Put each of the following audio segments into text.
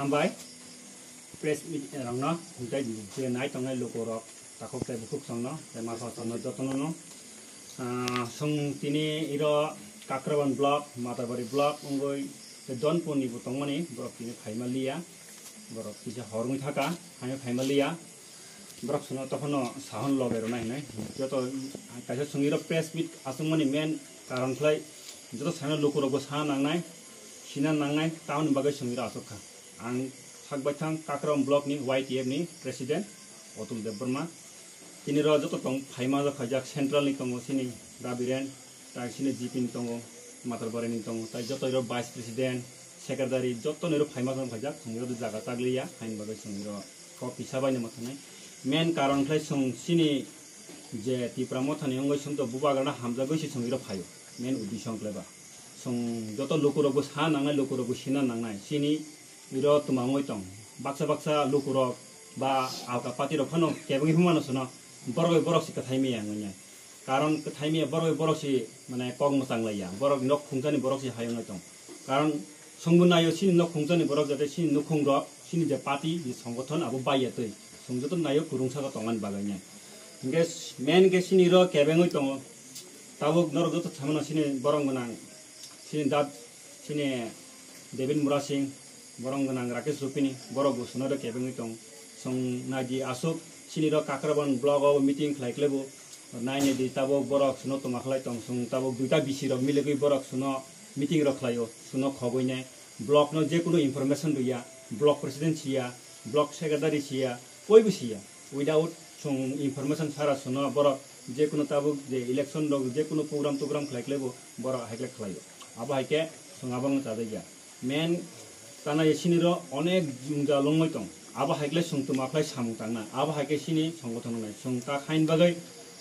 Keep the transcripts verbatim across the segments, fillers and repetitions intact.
Hambai press meet rokno, tei je nai tongnai lukurok, takhuk tei bukhuk songno, tei masa songno jotono no. Ah, song tini iro Kakraban block, Matabari block wngwi tei Donpur ni bo tongmani, borok tini phaima liya, borok kisa horwi thaka, phaima phaima liya. Borok sono tokhono sahon loge rwna hinwi. Joto kaisa chwngwi rok press meet aswkmani main karon khlai joto sana lukurokbo sana nangnai, sina nangnai, tamoni bagwi chwngwi rok aswk kha. Ang sak baithang Kakram block ni Y T F ni president Otul Debbarma. Tini rok joto tong phaima rok khaijak central ni tongo sini Rabiren, Tai sini G P ni tongo, Matar Barai ni tongo, tai joto iro vice president, secretary, joto ni iro phaima tong khaijak, chwng iro jaga taglia, hain bagwi chwng iro kok kisa bai no ma thangnai. Main karon khlai chwng sini je Tipra Motha ni wngwi chwng to bubagrana hamjagwi se chwng iro phaio, main uddesho wng khlai ba. Chwng joto lukurokbo sa nangnai, lukurokbo sina nangnai, sini iro twmangwi tong. Baksa baksa lukurok ba alka party rok phano kebengwi hwnmano sono borok bai borok se kwthai maya wngya. Karon kwthai maya borok bai borok se mane kok mwchang laiya. Borok nok khungchani borok se hayung tong. Karon chwngbo naio sini nok khungchani borok jate sini nukhung rok sini je party je songothon abo baiya twi. Chwng joto naio kwrwngsa khe tongmani bagwi nai. Hinkhe main khe sini ro kebengwi tongo. Tabuk norok joto samano sini borom gwnang. Sini dat sini David Murasing, borom gwnang Rakesh Rupini, borok bo sono ro kebengwi tong. Chwng naidi aswk sini ro Kakraban block o meeting khlai khlai bo naini di tabuk borok sono toma khlai tong. Chwng tabuk duita B C rok miligwi borok sono meeting rok khlaio, sono khogwi nai. Block no je kunu information rwya, block president siya, block secretary siya, koibo siya. Without chwng information sara sono borok je kunu tabuk je election rok je kunu program togram khlai khlai bo borok hai khlai khlaio. Abo hai khe chwng abo wng chajakya. Main tana ye sini ro onek jungja longoi tong. Abo hai khlai chwng tuma khlai samung tangna. Abo hai khe sini songothon nai chwng ta khain bagwi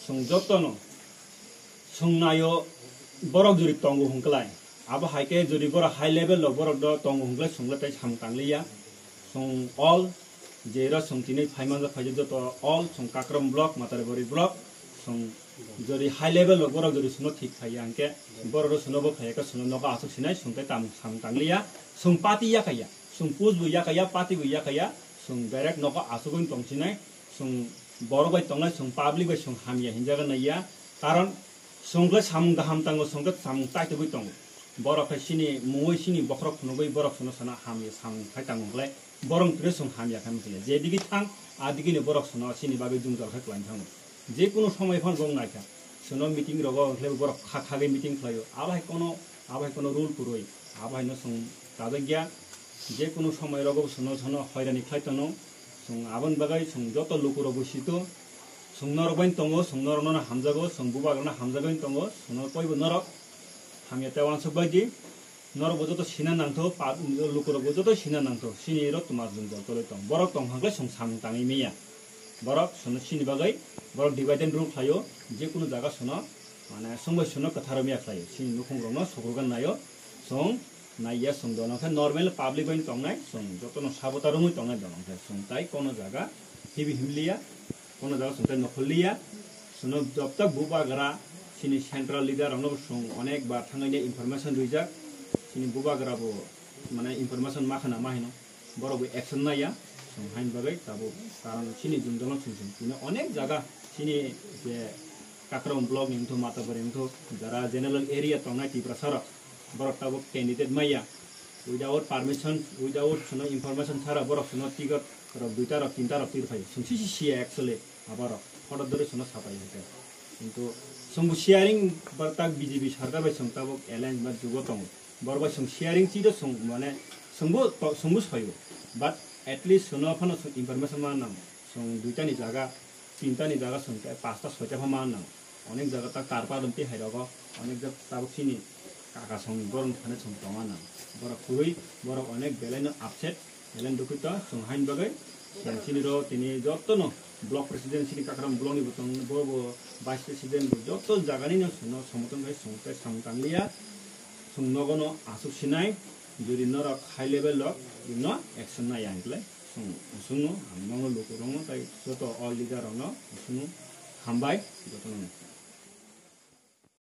chwng jotono Chwng naio borok jori tongo hwnkhlai. Abo hai khe jori borok high level rok borok do tongo hwnkhlai chwngno tei samung tangliya. Chwng all je ro chwng tini phai manjak phai joto all chwng Kakram block, Mataribari block, chwng jori high level rok borok jori chwngno thik phaiya hwnkhe borok ro chwngno bo phaiya khe chwngno nogo aswk sinai chwng tei tam samung tangliya. Chwng party yakaiya, chwng post bo yakaiya, party bo yakaiya, chwng direct nogo aswk wng tong sinai. Chwng borok bai tongnai, chwng public bai chwng hamya hinjago naiya, karon chwng khe samung kaham tango, chwng khe samung taitogwi tongo. Borok khe sini mungwi sini bokhorok phunugwi borok sono sana hamya samung khai tango hwnkhlai borok tini chwng hamya khe mungkhe je digi thang a digi ni borok sono sini bagwi jwngjal khe kwlai thango. Je kunu somoi phano bong naikha, sono meeting rogo hwnkhlai borok kha khagwi meeting khlaio, abo hai kono abo hai kono rule kwrwi, abo haino chwng chajakya. Je kunu somoi rogo sono sono hoirani khlai tono. Chwng aboni bagwi chwng joto lukurokbo sito. Chwng norok bai tongo, chwng norokno hamjago, chwng bubagrano hamjagwi tongo, chwngno koibo norok hamya tei uansuk bai di. Norokbo joto sina nangtho, pa-, lukurokbo joto sina nangtho, sini rok twma jwngjal tolwi tong. Borok tong hwnkhe chwng samung tangwi manya. Borok chwngno sini bagwi borok divide and rule khlaio, je kunu jaga sono, mane, chwng bai chwngno kwthar maya khlaio, sini nukhung rokno sukrubwi naio, chwng naiya chwng dono khe normal public bai tongnai, chwng jotono sabota romwi tongnai dono khe chwng tai kono jaga hibi himliya, kono jaga chwng tai nokhorliya, chwngno jobtok bubagra sini central leader rokno chwng onek bar thangwi information rijak, sini bubagra bo mane information ma khna ma hino. Borok bo action naiya, chwng hain bagwi tabuk karon chini jwngjalo chwng chwng tini onek jaga chini je Kakrong block ni wngthu, Matabari wngthu, jara general area tongnai Tiprasa rok, borok tabuk candidate maiya, without permission, without sono information sara borok sono ticket rok duita rok tinta rok tir phai, chwng sisi siya actually. Abarok hothat dori sono sapai hwnkhe. Kintu chwngbo sharing ba tak B J P sarkar bai chwng tabuk alliance ba jugo tongo. Borok bai chwng sharing chi do chwng mane chwngbo to-, chwngbo soibo. But at least chwngno phano chwng information ma nang. Chwng duitani jaga, tintani jaga chwng tei pasta soita pha ma nang. Onek jaga ta karpa dum tei hai rogo, onek jaga tabuk chini kaka song borok thani chwng tonga nang. Borok kwrwi, borok onek belai no upset. Elen dukhi to, chwng hain bagwi, chwng chini ro tini joto no block president chini Kakrang block ni bo tong, bo bo vice president bo joto jaga ni no chwng no somotong khai chwng tei samung tang liya, chwng nogo no aswk sinai, jodi norok high level rok no action nai ang kle, chwng, chwng no ang nono luku rok no tai joto all leader rok no chwng hambai joto no.